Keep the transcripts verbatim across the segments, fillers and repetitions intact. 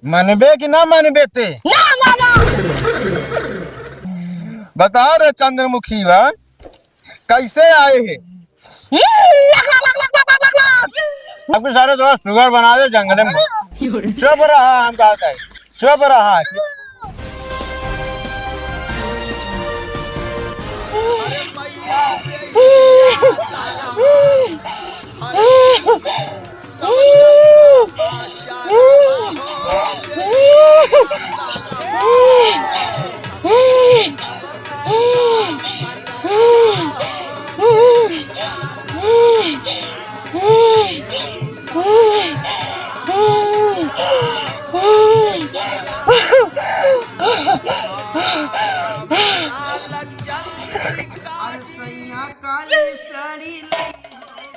मनबे कि ना मनबे ते? ना माना। बता रे चंद्रमुखी बा, कैसे आए है? आपके सारे दोस्त सुगर बना दे जंगले में। चुप रहा, हम कहा था, चुप रहा।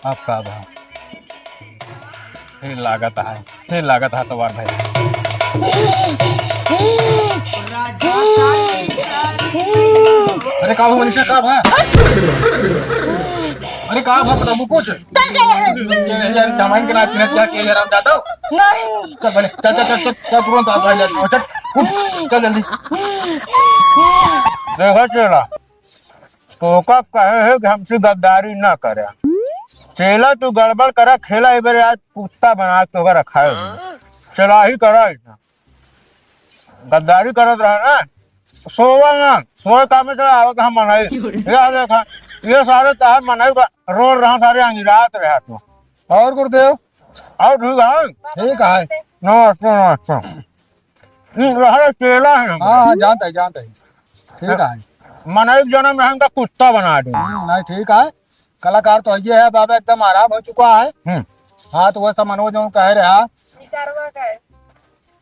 अब का भा? फिर लागत है, फिर लागत है सवार भाई। अरे का भा मनीषा, का भा? अरे का भा, बताबू कुछ? यार, जमाइन के ना चिन्हत क्या किया यार, हम जाता हूँ। नहीं। चल भले, चल, चल, चल, चल, चल, तुरंत आ, भाई, चल, चल, उठ, चल जल्दी। देखो चेला, तोका कहे है कि हमसे गद्दारी ना करे। चेला तू गड़बड़ करा, खेला ए बेरे आज कुत्ता बना के तोका रखा है। चला ही करा ऐसा। गद्दारी करत रहा ना, सोवा ना, सोए काम में चला आवत हम मनई। या देखा, ये सारे तहार मनई का रोल रहा, सारे अंगिरात रहा तू। और गुरुदेव? और ठीक है? ठीक है। नमस्ते, नमस्ते। हम्म, रहा चेला है हम। हाँ, हाँ, जानता है, जानता है। ठीक है। मनई के जन्म में हमका कुत्ता बना दे। हम्म, नहीं, ठीक है। कलाकार तो ये है बाबा, एकदम आराम हो चुका है। हम्म। हाँ, तो वह समनवा जो कह रहा।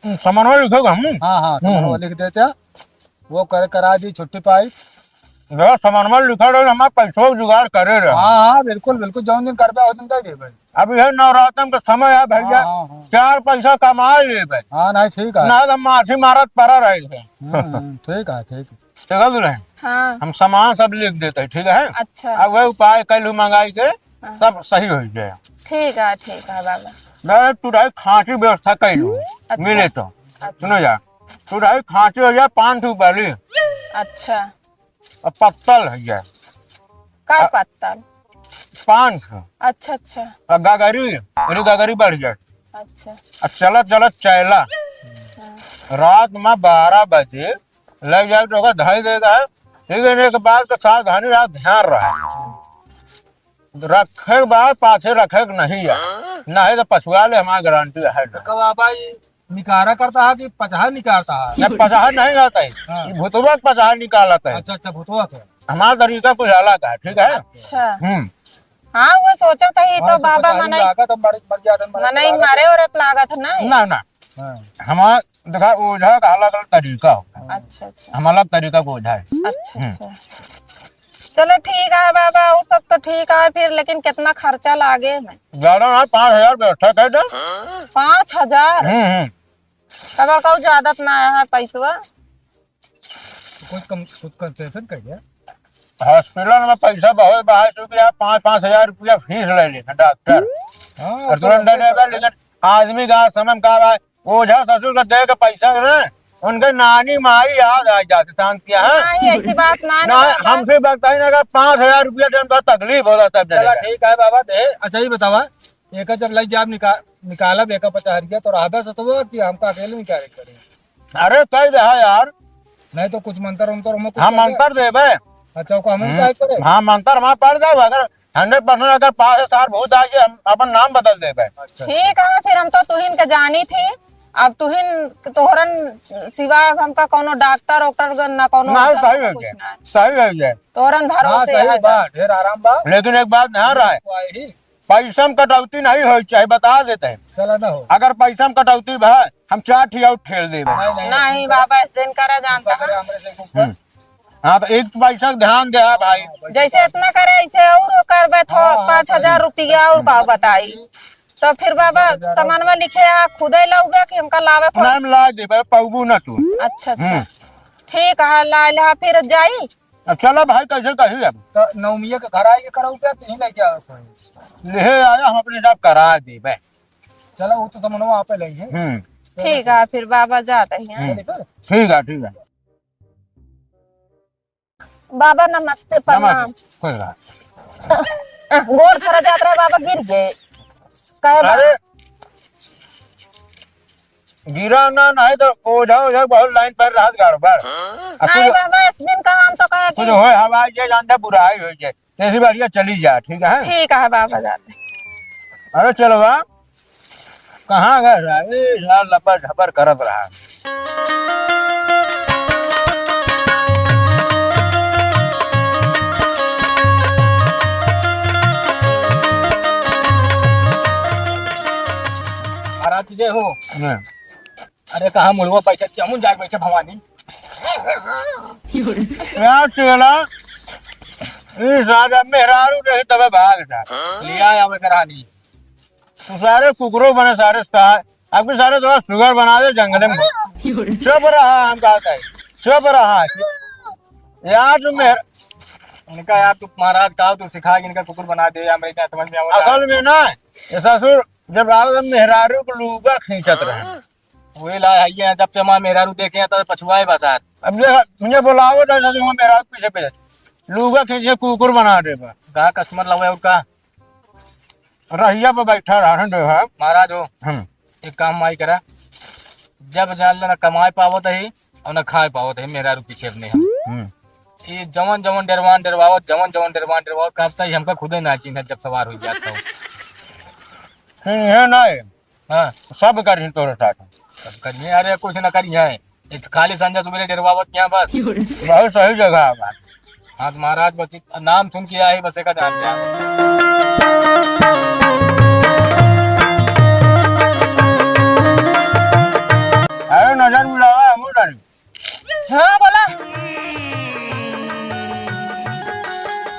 समनवा लिखोगे हम? हाँ, हाँ, समनवा हम्म। लिख देते हैं। वो कर, करा दी, छुट्टी पाई। जरा समनवा लिखा रहे, हमारे पैसों का जुगाड़ करे रहे। हाँ, हाँ, बिल्कुल, बिल्कुल, जौन दिन करबे, वो दिन दे देबे। अब यह नवरातन का समय है भैया, हाँ, हाँ, हाँ। चार पैसा कमा लेबे। हाँ, नहीं, ठीक है। ना तो माछी मारत पड़ा रहे थे। हम्म, हम्म, ठीक है, ठीक है। देखा तूने? हाँ। हम सामान सब लिख देते हैं, ठीक है? अच्छा। अब वह उपाय कर लूँ मंगाई के, हाँ। सब सही हो जाए। ठीक है, ठीक है बाबा। मैं तू रही खाँची व्यवस्था कर लूँ, अच्छा। मिले तो। अच्छा। सुनो यार, तू रही खाँची हो जाए, पान ठू बाली। अच्छा। अब पत्तल हो जाए। का अ, पत्तल? पान ठू। अच्छा, अच्छा। और गगरी, अरे गगरी बढ़ जाए। अच्छा। और चलत चलत चैला। हाँ। रात में बारह बजे ले जाए तो ओकर धई देगा है। ठीक है, एक बात का सावधानी रहा, ध्यान रहा। रखे के बाद पाछे रखे के नहीं है, नहीं तो पछुआ ले, हमारी गारंटी है। तो कब आबा ई निकारा करता है कि पचहा निकालता है? नहीं, पचहा नहीं रहता है, हाँ। ये भुतवा के पचहा निकालता है। अच्छा, अच्छा, भुतवा के। हमारा तरीका कुछ अलग है, ठीक है? अच्छा। हम्म। हाँ, वो सोचा था, ये तो हमारे तो बाबा पचहा ही मनई, लागत, हम मर, मर जाते हैं, मर मनई लागत। मारे और लागत है ना? ना, ना। हाँ। हमारा, देखा, ओझा का अलग अलग तरीका होता है। अच्छा, अच्छा। हम अलग तरीका का ओझा है। अच्छा, हम्म। अच्छा। चलो ठीक है बाबा, और सब तो ठीक है फिर, लेकिन कितना खर्चा लागे में? ज्यादा ना, पाँच हजार व्यवस्था कर दे। पाँच हजार? हम्म, हम्म। तब कहू ज्यादा तो ना आया है पैसवा। कुछ कम, कुछ concession कर दिया। हॉस्पिटल में पैसा बहुत बा, है, चूंकि आप पाँच, पाँच हजार रुपया फीस ले लेना डॉक्टर। हाँ, और तो तुरंत डॉक्टर डरे बा, लेकिन आदमी का समय का बा, ओझा ससुर का दे के पैसा ना, उनके नानी माई याद आ जाते, शांत किया है। नहीं, ऐसी बात ना, ना, ना, बाबा। हमसे बताई ना, अगर पाँच हजार रुपया देन तो तकलीफ होता तब चला, डरेगा। ठीक है बाबा, दे। अच्छा, ये बतावा, एका जब लई जाब निका-, निकालब एका पचहरिया, तो रहबे सतुआ कि हमका अकेले निकाले के पड़ी? अरे, कह दे, हाँ यार। नहीं तो कुछ मंतर उंतर हमें कुछ हाँ, कर दे। मंतर देबे। अच्छा, ओका हमें हम्म, क्या करे? हाँ, मंतर हमारे पड़ जाओ, अगर hundred percent अगर पाँच हजार भूत आ गए, हम अपन नाम बदल देबे। अच्छा। ठीक है, फिर हम तो तुहिन के जानी थी, अब तुहिन, तोहरन सिवा हमका कोनो डॉक्टर वॉक्टर ना कोनो ना, मतलब सही हो कुछ गया, ना। सही हो गया। तोहरन हाँ, भरोसे सही है बा, जब। ढेर आराम बा। लेकिन एक बात ध्यान रहे, वही। पैसा में कटौती नहीं होई, चाहे बता देते हैं। चला ना हो। अगर पैसा में कटौती भा, हम चार ठी और ठेल देबे। नहीं, नहीं, नहीं, बाबा, इस दिन करा जानता ऊपर करे है। हमरे से ऊपर। हम्म। हाँ, तो एक पैसा के ध्यान दे, हाँ भाई। जैसे इतना करे, ऐसे और करबे, थो हाँ, हाँ, पाँच हजार करी। रुपया और का बताई। तो फिर बाबा, पाँच हजार और सामानवा लिखे आ, खुदे लाउबे कि हमका लावे को? नाम ला देबे, पाउबू ना तू। अच्छा, अच्छा। हम्म। ठीक है, ला ले, फिर जाई। अब चला भाई, कैसे कही अब? तो नवमिया के घर आए के कराऊ पे, तीन लेके आओ सही। ले आया, हम अपने हिसाब करा देबे। चला, वो तो समनवा आपे लेंगे। हम्म। ठीक है, फिर बाबा जात ही हैं। हम्म, ठीक है, ठीक है। बाबा नमस्ते, प्रणाम। नमस्ते, खुश रहा। गोड़ धरा जात रहे बाबा, गिर गए। कहे बा- अरे, गिरा ना, नहीं तो ओझा, ओझा बहुत लाइन पर रहत गड़बड़। अब नहीं कुछ बाबा, इस दिन का हम तो कहे कुछ कि होए, हवा जे जानता बुराई हो जाए। ऐसी बढ़िया चली जा, ठीक है? ठीक है बाबा, जाते। अरे चलो बा, कहाँ गए रहा? ए, यार लबर झबर करत रहा। महाराज जी हो। हम्म। अरे कहाँ मुड़वा बैठे, जमुन जाके बैठे भवानी। यार चेला, ई सारा मेहरारू रही तबे भाग जा। लिया आवे करानी। तू सारे कुकुरो बने सारे सा-, आपके सारे तो सुगर बना दे जंगले में। चुप रहा, हम कहते हैं, चुप रहा। यार तू मेहर- इनका यार तू महाराज का तू सिखा के इनका कुकुर बना दे, या मेरे क्या समझ में आवता है? असल में ना, ये ससुर जब राव मेहरारू को लूगा खींचत रहे। वही ला है, ये जब से हमारे मेहरारू देखे हैं, तब पछुआए बस आज। अब ये, ये बुलावत है, जैसे वहाँ मेहरारू पीछे पीछे। लूगा खींचे, कुकुर बना दे बा। कहाँ customer लावे और का? रहिया पे बैठा रहा है, देखा। महाराज हो, हम्म। एक काम माई करा, जब जान लेना कमाए पावत है और ना खाए पावत है, मेहरारू पीछे अपने हम। हम्म। ये जवन जवन डेरवान डेरवावत, जवन जवन डेरवान डेरवावत, कब तक हमका खुदे ना चिन्ह जब सवार हो जाता हो। फिर ये ना है। हाँ। सब करिहैं तोरे साथ। सब करिहैं, अरे कुछ ना करिहैं। इस खाली संझा सुबेरे डेरवावत यहाँ बस। बहुत सही जगह है बात। हाँ, तो महाराज बस नाम सुन के आए, बस एका जान गया। अरे नजर मिलावा, हमू जानी। हाँ, बोला।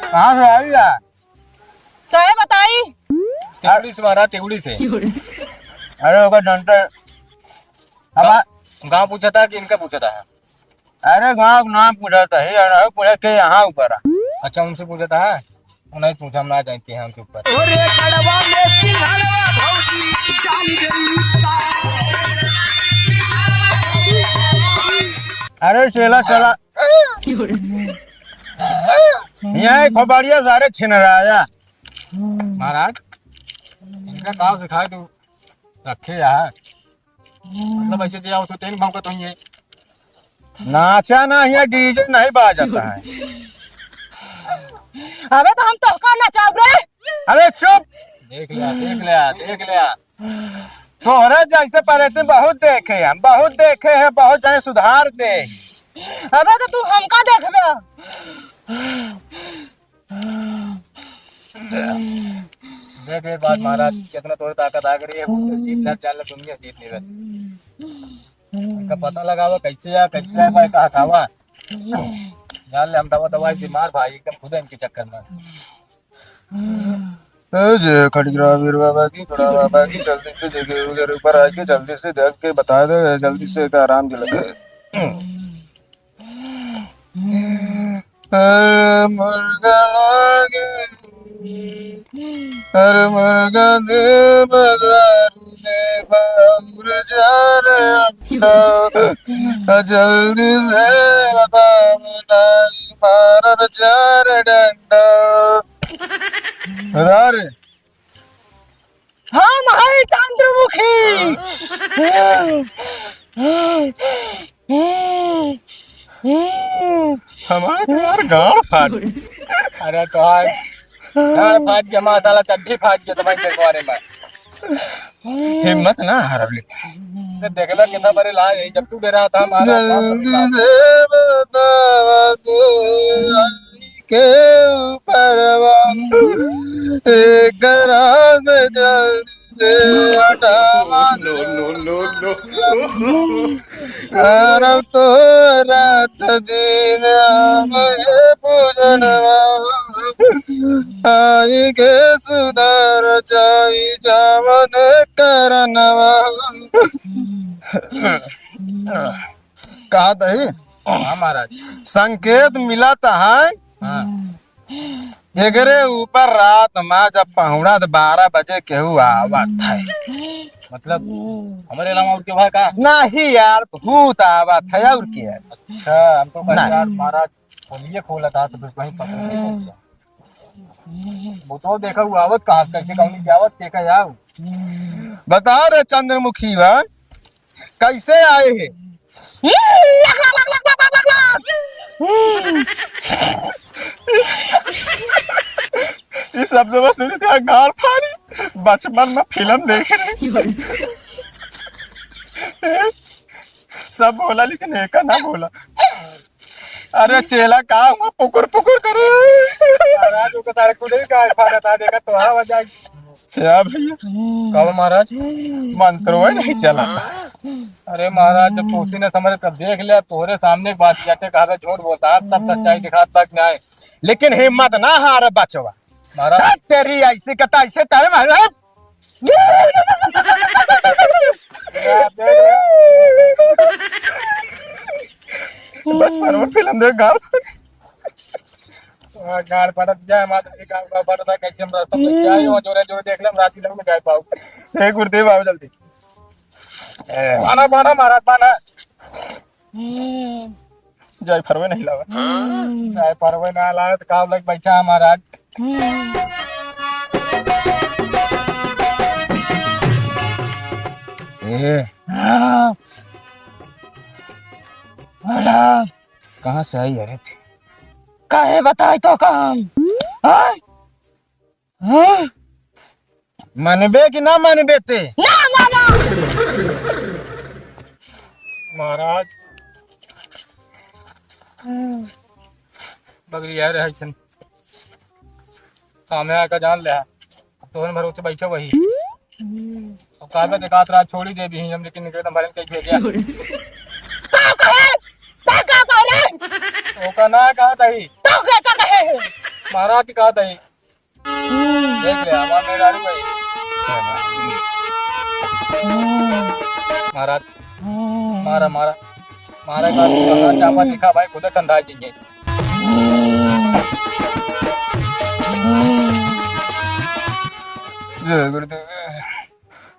कहाँ से आई है? काहे बताई? तेवड़ी से महाराज, तेवड़ी से। अरे, ओकर जनता है। अब आ- गाँव पूछा था कि इनका पूछा था? अरे, गाँव का नाम पूछा था, ये नहीं पूछा कि यहाँ ऊपर है। अच्छा, उनसे पूछा था? उन्हें पूछा, हम ना जानते हैं, हमसे ऊपर। अरे, कड़वा में सिंघड़वा भौजी, जान गई। अरे, चेला, चला। यहाँ एक खोपड़िया सारे छिनराया। महाराज, इनका गाँव सिखाए तू रखे यार। मतलब ऐसे जे आओ तो तेल भौंकत होइए। नाचा ना, यहाँ DJ नहीं बाजता है। अबे तो हम तोहका नचाब रे। अबे चुप। देख लिया, देख लिया, देख लिया। तोहरे जैसे परेती बहुत देखे हम, बहुत देखे हैं, बहुत जाने सुधार दे। अबे तो तू हमका देखबे। देख ले बात महाराज, कितना तोरे ताकत आ गई है, वो तो सीट ना चल, दुनिया सीट नहीं बस। इनका पता लगावा कैसे या कैसे है भाई, कहा खावा। जान ले हम दवा दवाई बीमार भाई, एकदम खुद इनके चक्कर में। ए जे खड़गिरा वीर बाबा की, बड़ा बाबा की, जल्दी से जगह वगैरह ऊपर आके जल्दी से देख के बता दे, जल्दी से एक आराम दिला दे। अरे मुर्गा लागे, अरे मुर्गा दे बदारू दे बाबूर चार अंडा, आ जल्दी से बताओ नाई मारब चार डंडा। उधार। हम हई चंद्रमुखी। हमारे तो यार गाड़ फाट। अरे तो आज गाड़ फाट के हमारा साला चड्ढी फाट गया तुम्हारे के बारे में। हिम्मत ना हारब ले। तो देख लो कितना बड़े लाज है, जब तू डरा था हमारा जल्दी से बतावा तू। के ऊपरवा, एकरा से जल्दी से हटावा। No, no, no, no। करब तो रात दिन हम ये पूजनवा, आई के सुधार जाई जावन करनवा। कहा तही? हाँ महाराज। संकेत मिलत है। हाँ। एकरे ऊपर रात मा जब पहुड़ा त बारह बजे केहू आवत है। मतलब, हमरे अलावा और केहू है का? नहीं यार, भूत आवत है और के है? अच्छा, हमको कहा नहीं। यार महाराज, खोलिए, खोला था तो फिर कहीं पकड़ नहीं पहुंचा। वो तो देखा, वो आवत कहाँ से, कैसे कहूँ कि आवत, देखा जाओ। बता रे चंद्रमुखी बा, कैसे आए हैं? ये सब तो बस उनका गाड़ फाड़ी। बचपन में फिल्म देखे रहे। सब बोला लेकिन एका ना बोला। अरे चेला का हुआ पुकुर पुकुर करे? महाराज, ओका तारे खुदे ही गाड़ फाड़ा था, देखा तो हवा जाए। क्या भैया? कहो महाराज। मंत्र वो नहीं चला। अरे महाराज, जब तोसी न समझ तब देख ले, तोहरे सामने एक बात जाते कहा झूठ बोलता है, तब सच्चाई दिखात बा कि नहीं। लेकिन हिम्मत ना हार बचवा। महाराज। हट तेरी ऐसी का तैसे तेरे मारे। हट। बचपन में फिल्म देख गाड़। हाँ, गाड़ पड़त जाए, माता जी का गाड़ पड़त है, कैसे हम रास्ता में क्या ही हो, जोरे जोरे देख ले, हम राशि लग में जाए पाओ। हे गुरुदेव, आओ जल्दी। बाना, बाना, महाराज, बाना। जाए फरवे नहीं लावा। जाए फरवे ना लावा, तो का लग बैठा है, महाराज। ए। महाराज। कहाँ से आई अरे थे? काहे बताए तो काम? हाँ? हाँ? मनबे कि ना मनबे ते? ना माना। महाराज, बगलिया रहे सन। सामने आके जान ले। तोहन भरोसे बैठे वही। अब कागज एक आध रात छोड़ी दे भी हम, लेकिन निकले तो भरन कहीं भेजा। का कहे? का, का कह रहे? ओका ना कहा तही। तो के का कहे है? महाराज कहा तही। देख ले, हमार मेहरारू भाई। महाराज, मारा, मारा, मारा का तू कहाँ चापा दिखा भाई, खुदे ठंडा जाइए। जय गुरुदेव।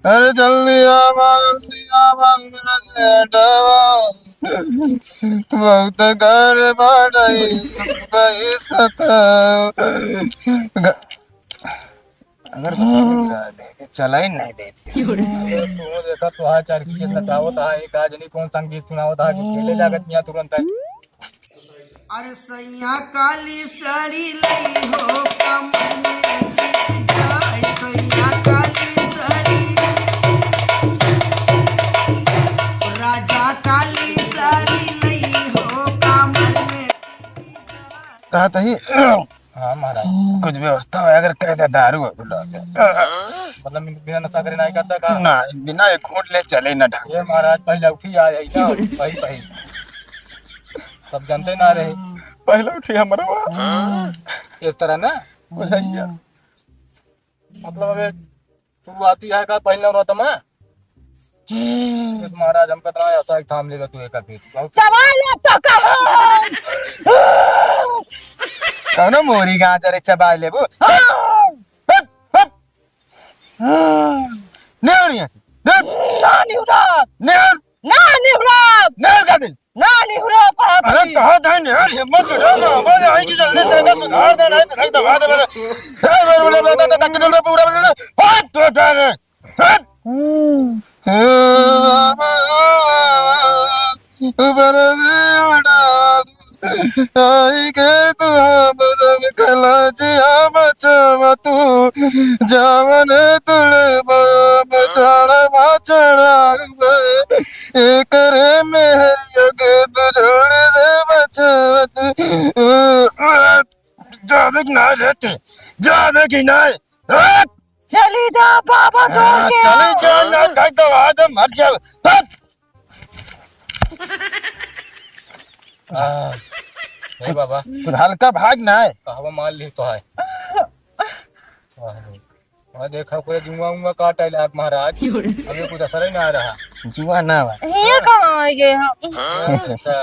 अरे जल्दी आवा, जल्दी आवा, मेरा सेठ आवा। बहुत घर बाड़ई, रही सताओ। ग-, अगर बता दे, चला ही नहीं देती। अरे तू देखा, तोहार चरखी जितना चाहत हा, एक आज नहीं कौन संगीत सुनावत हा, जो खेले लागत यहाँ तुरंत है। अरे सैया काली साड़ी लई हो कमर में छिप जाए, सैया काली साड़ी, राजा काली साड़ी लई हो कमर में। कहा तही। हाँ महाराज। कुछ व्यवस्था हो अगर कह दे, दारू है बुला दे। मतलब बिना नशा करे नहीं करता का? ना, बिना एक घूंट ले चले ना ढंग ये से। महाराज पहले उठी आ जाई ना, पहले, पहले। सब जानते ना रहे। पहले उठी हमारा हुआ। इस तरह ना। बुझाइया। मतलब अबे शुरुआती है का पहले रहा था मैं? ये तो महाराज हम कितना ऐसा ही थाम लेगा तू एक फिर। बहुत सवाल अब तो कहो। कौनो मोरी गाजर चबाई लेबू? हाँ। हट, हट। नेहर यहाँ से। नेहर। ना निहुरा। नेहर। ना निहुरा। नेहर का दिल। ना निहुरा, कहा अरे था। कहा था नेहर, हिम्मत जुटा, बाबा, यहाँ की जल्दी से इनका सुधार देना है, तो नहीं दबा दे, मेरे। ए, मेरे, मेरे, मेरे, मेरे, पूरा, पूरा, हट, हट, हट, हट। हम्म। ए, बाबा, ऊपर से उठा। आई के तू हम सब कलचिया बचवा तू, जावन तुले बाम चढ़वा चढ़ावे, एकरे मेहरिया के तू जोड़ दे बचवा तू। जादे कि ना रहते, जादे कि ना। हट! चली जा बाबा छोड़ हाँ, के चली आओ। जा, ना तक दबा दे, मर जाओ। हट! हाँ। हे बाबा। कुछ हल्का भाग ना है। कहवा मार ली तो है। वाह, वाह, देखा कोई जुआ उआ काट आइल आप महाराज। अबे कुछ असर ही ना आ रहा। जुआ ना बा। ये कहाँ आ गए हम? अच्छा,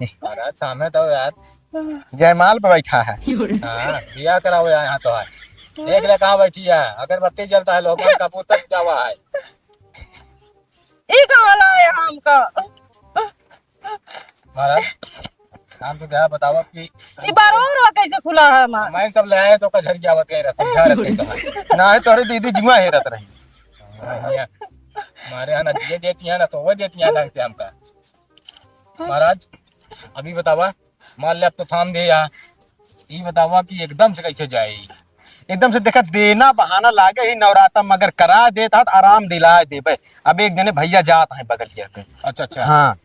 महाराज सामने तो यार। जयमाल पे बैठा है। हाँ, बियाह करावे आए हैं तो है। देख ले कहाँ बैठी है, अगरबत्ती जलता है, लोग कपूर तक जावा है। ई कहाँ लाए हमका? महाराज, हम तो क्या बतावा कि ई बार और कैसे खुला है हमार? मैं सब ले आए तो का झड़ जावत है, रस्ता झाड़ रखे तो है। ना है तोहरे दीदी जुआ हेरत रही। हाँ, भैया, हमारे यहाँ ना जिए देती है, ना सोवे देती है ढंग से हमका। महाराज, अभी बतावा, मान ले अब तो थाम दे यहाँ, ई बतावा कि एकदम से कैसे जाए? एकदम से देखा, देना बहाना लागे ही नवराता, मगर करा देत हा त आराम दिला देबे। अब एक जने भैया जात हैं बगलिया के। अच्छा, अच्छा। हाँ।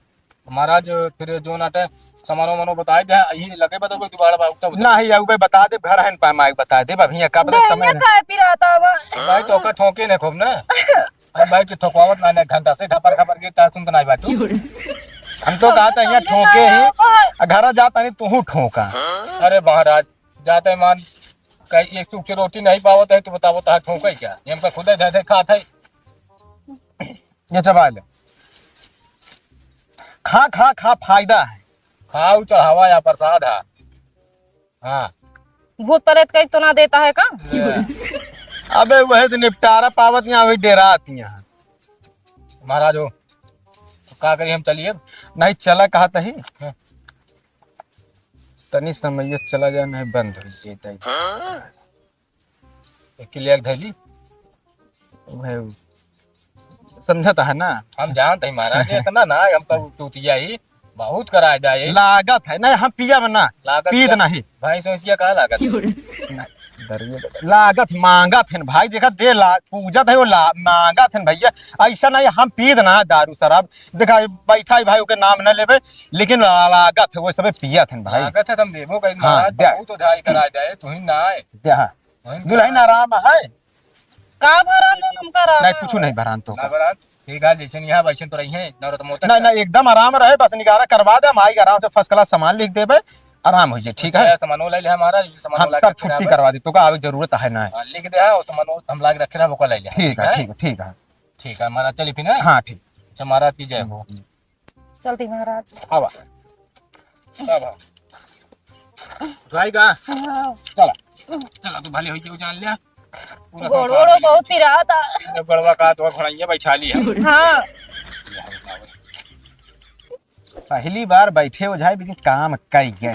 महाराज, फिर जो नाटे सामानो मानो बताए दे, यही लगे बता कोई जुगाड़ बा, उतना बता। ना ही, अउबे बता दे, घर हन पाए माइक बता दे, अब हियाँ का बता देहिया समय ना। काहे पिराता बा? भाई, तो ओकर ठोके ने खूब ना। अरे भाई, के ठोकवावत ना, ना घंटा से घपर घपर गिरता, सुनत नाई बाटू। हम तो कहा था, यहाँ समझे ठोके ना ही, आवा। आ घरा जाता नहीं, तू ठोका। अरे महाराज, जाते मान, कहीं एक सुख से रोटी नहीं पावत है, तो बतावत है, ठोके क्या? ये हमका खुदे धे धे खात है। ये चबा ले। खा, खा, खा, फायदा है। खाऊ चढ़ावा या प्रसाद है। हाँ। भूत प्रेत का तो ना देता है का? ले। अबे वही तो निपटारा पावत यहाँ, वही डेरात यहाँ। महाराज हो, तो का करी हम चलिए? नहीं चला कहा तही। हाँ। तनी समय चला जाए, नहीं बंद हो जाए। एक के लिए एक धैली। वह समझत है ना? हम जानत है महाराज, इतना ना, हम तो चूतिया ही बहुत कराए जाए। लागत है, नहीं, हम पिया में ना, लागत पीत का? नहीं। भाई सोचिया का लागत है? नहीं, दरिये दे। लागत है, मांगत है भाई, देखा दे ला, पूजत है वो ला, मांगत है भैया। ऐसा नहीं, हम पीत ना दारू शराब। देखा, बैठा है भाई, ओके नाम न लेबे, लेकिन ला-, लागत है, वो सबे पियत है भाई। लागत है, तुम देबो कहीं हाँ, महाराज, दे। बहुत उधाई कराए जाए, तू ही ना आए। दे, हाँ। दुल्हन आराम है? का भरान हो हमका रहा? नहीं, कुछ नहीं भरान तो ना का। भरान, ठीक है, जैसे यहाँ वैसे तो रही है, नौरत मोहतक नहीं, का। नहीं, एकदम आराम रहे, बस निगारा करवा दे, हम आई आराम से first class सामान लिख देबे, आराम हो जाए, ठीक है? सामान वो ले ले हमारा, ये सामान हाँ, वो ला तब के छुट्टी फिर करवा दे, तो का आवे जरूरत है ना। हाँ, लिख दे, हाँ, वो सामान वो हम ला के रखे रहा, वो को ले ले। ठीक है, ठीक है, ठीक है। ठीक है, महाराज, चली फिर, हैं? हाँ, ठीक। अच्छा, महाराज की जय हो। चलती महाराज। आवा। आवा। उठाई का? हाँ। चला। चला, तू भले होई के जान लिया। पूरा गोड़ संसार वोड़ में बहुत पिराता। अरे, गड़वा का तो घोड़ैया बैठा ली है। हाँ। पहली बार बैठे ओझाई, लेकिन काम कई गए।